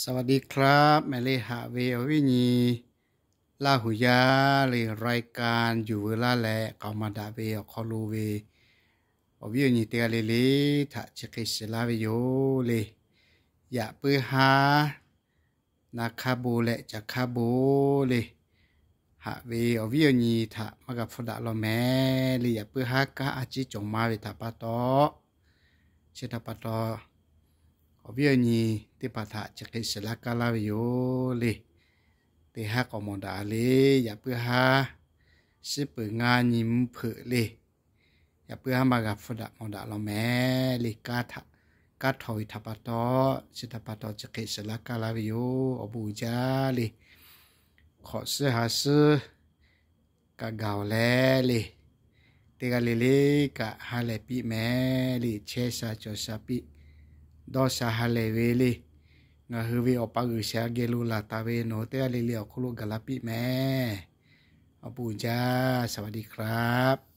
สวัสดีครับ mehˍ le. Haꞈ ve awˬ viˉ awˬ nyi Laˇ huˍ yaˇ le, รายการ yuˬ veu laˇ leh k'aoˍ maˍ daꞈ ve awˬ hk'aw lo ve awˬ viˉ awˬ nyi teˇ g'aˇ le le htaꞈ chi hk'e shiˍ laˇ ve yoˬ le. Yaꞈ puiˉ haˉ na hk'aˇ bon leh caˬ hk'aˇ bon le, haꞈ ve awˬ viˉ awˬ nyi htaꞈ maˇ g'a hpfuhˇ daꞈ law mehˍ le. Yaꞈ puiˉ haˉ kanˉ a ciˉ cawˬ maˇ ve htaꞈ pa taw, chi htaꞈ pa taw awˬ viˉ awˬ nyi teˇ hpaˍ htaꞈ chi hk'e shiˍ laˇ kaˇ laˇ ve yoˬ le. Teˇ haˉ k'awꞈ mawˬ daꞈ le. Yaꞈ puiˉ haˉ shiˉ peuˬ ngaˇ nyi mvuhˇ hpeuꞈ le. Yaꞈ puiˉ haˉ maˇ g'a hpfuhˇ daꞈ mawˬ daꞈ law mehˍ le. Kanˉ htaꞈ, kanˉ htaw ve htaꞈ pa taw, chi htaꞈ pa taw chi hk'e shiˍ laˇ kaˇ laˇ ve yoˬ. Awˬ bon uiˍ jaˇ le. Hk'awꞈ suhˉ ha suhˉ kaꞈ gaˬ-oˬ leh le, teˇ g'aˇ le le kaꞈ ha lehˬ piˇ mehˍ le. Chehˇ sha cawˬ sha piˇ, dawˇ sha ha lehˬ ve le. Ngaˬ hui ve Awˬ pa G'uiˬsha geh lo laˬ taˍ ve nawˬ hui teˇ g'aˇ le le awˬ hk'oˆ lo gaˬ la piˇ mehˍ. Awˬ bon uiˍ jaˇ. สวัสดีครับ.